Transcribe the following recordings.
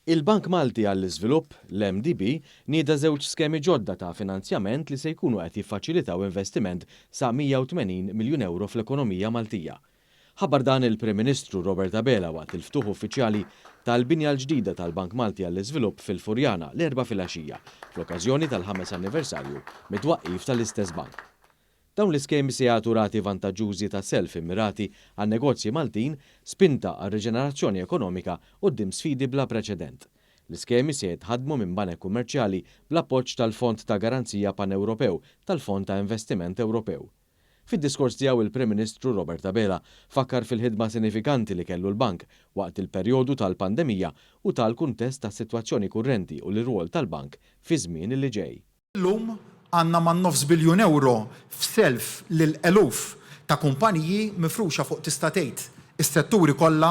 Il-Bank Malti għall-Iżvilupp, l-MDB, nieda żewġ skemi ġodda ta' finanzjament li se jkunu qed jiffaċilitaw investiment sa 180 miljun ewro fl-ekonomija Maltija. Ħabbar dan il-Prim Ministru Robert Abela waqt il-ftuħ uffiċjali tal-binja l-ġdida tal-Bank Malti għall-Iżvilupp fil-Furjana l-Erbgħa filgħaxija, fl-okkażjoni tal-ħames anniversarju mit-twaqqif tal-istess bank. Dawn l-iskemi se jagħtu rati vantaġġużi ta' self immirati għan-negozji Maltin, spinta għar-riġenerazzjoni ekonomika quddiem sfidi bla preċedent. L-iskemi se jitħaddmu minn banek kummerċjali bl-appoġġ tal-Fond ta' Garanzija Pan-Ewropew tal-Fond ta' Investiment Ewropew. Fid-diskors tiegħu il-Prim Ministru Robert Abela fakkar fil-ħidma sinifikanti li kellu l-Bank waqt il-perjodu tal-pandemija u ta l-kuntest tas-sitwazzjoni kurrenti u l-irwol tal-Bank fiż-żmien li ġej. Illum għandna man-nofs biljun ewro f'self lil eluf ta' kumpaniji mifruxa fuq tista' tgħid is-setturi kollha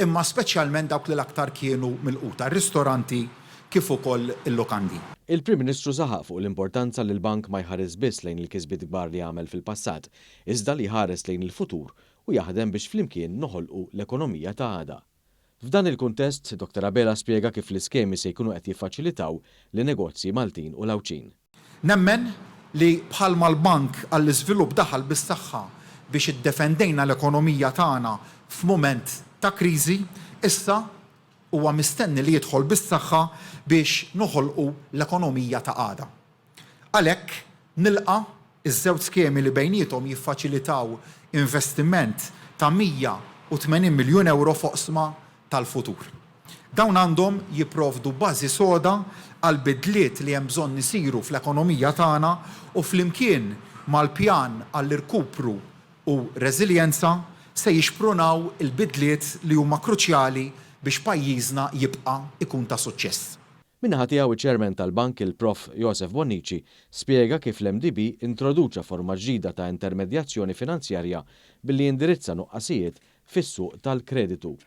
imma speċjalment dawk li l-aktar kienu milquta, r-ristoranti kif ukoll il-lukandi. Il-Prim Ministru saħaq fuq l-importanza li l-Bank ma jħares biss lejn il-kisbiet kbar li għamel fil-passat, iżda li jħares lejn il-futur u jaħdem biex flimkien noħolqu l-ekonomija ta' għada. F'dan il-kuntest, Dottor Abela spjega kif l-iskemi se jkunu qed jiffaċilitaw lin-negozji Maltin u l-Għawdxin. Nemmen li bħalma l-Bank għall-Iżvilupp daħal bis-saħħa biex iddefendejna l-ekonomija tagħna f'mument ta' kriżi, issa huwa mistenni li jidħol bis-saħħa biex noħolqu l-ekonomija ta' għada. Għalhekk, nilqa' ż-żewġ skemi li bejniethom jiffaċilitaw investiment ta' 180 miljun ewro f'oqsma tal-futur. Dawn għandhom jipprovdu bażi soda għall-bidliet li hemm bżonn isiru fl-ekonomija tagħna u flimkien mal-pjan għall-irkupru u reżiljenza se jixprunaw il-bidliet li huma kruċjali biex pajjiżna jibqa' jkun ta' suċċess. Min-naħa tiegħu iċ-Chairman tal-Bank il-Prof. Josef Bonnici spjega kif l-MDB introduċa forma ġdida ta' intermedjazzjoni finanzjarja billi jindirizza nuqqasijiet fis-suq tal-kreditu.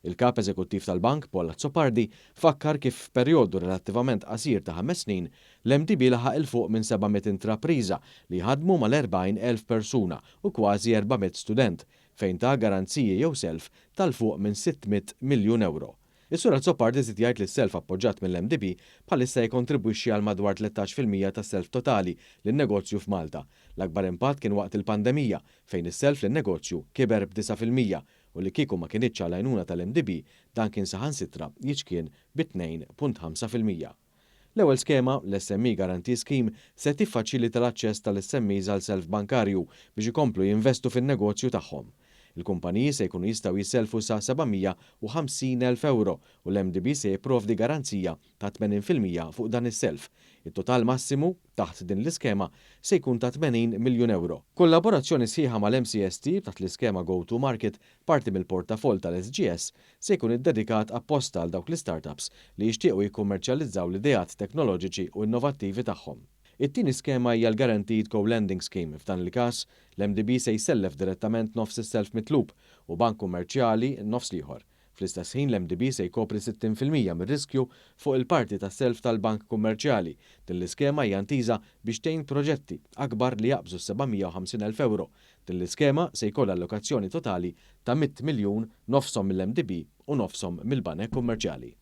Il-Kap Eżekuttiv tal-Bank, Paul Azzopardi, fakkar kif f'perjodu relattivament qasir ta' ħames snin, l-MDB laħaq 'il fuq minn 700 intrapriża li jħaddmu mal-40,000 persuna u kważi 400 student, fejn ta garanziji jew self ta' 'l fuq minn 600 miljun ewro. Is-Sur Azzopardi żied jgħid li s-self appoġġat mill-MDB bħalissa jikkontribwixxi għal madwar 13% tas-self totali lin-negozju f'Malta. L-akbar impatt kien waqt il-pandemija, fejn is-self lin-negozju kiber b'9% u li kieku ma kinitx għall-għajnuna tal-MDB dan kien saħansitra jiċkien bi 2.5%. L-ewwel skema, l-SME Guarantee Scheme, se tiffaċilita l-aċċess tal-SMEs għal self bankarju biex ikomplu jinvestu fin-negozju tagħhom. Il-kumpaniji se jkunu jistgħu jissellfu sa 750,000 ewro u l-MDB se jipprovdi garanzija ta' 80% fuq dan is-self. It-total massimu taħt din l-iskema se jkun ta' 80 miljun ewro. Kollaborazzjoni sħiħa mal-MCST taħt l-iskema Go to Market, parti mill-portafoll tal-SGS, se jkun iddedikat apposta għal dawk l-istartups li jixtiequ jikkummerċjalizzaw l-ideat teknoloġiċi u innovattivi tagħhom. It-tieni skema hija l-Guaranteed Co-Lending Scheme. F'dan il-każ, l-MDB se jsellef direttament nofs is-self mitlub u bank kummerċjali n-nofs l-ieħor. Fl-istess ħin l-MDB se jkopri 60% mir-riskju fuq il-parti tas-self tal-bank kummerċjali. Din l-iskema hija intiża biex tgħin proġetti akbar li jaqbżu s-750,000 ewro. Din l-iskema se jkollha allokazzjoni totali ta' 100 miljun, nofshom mill-MDB u nofshom mill-banek kummerċjali.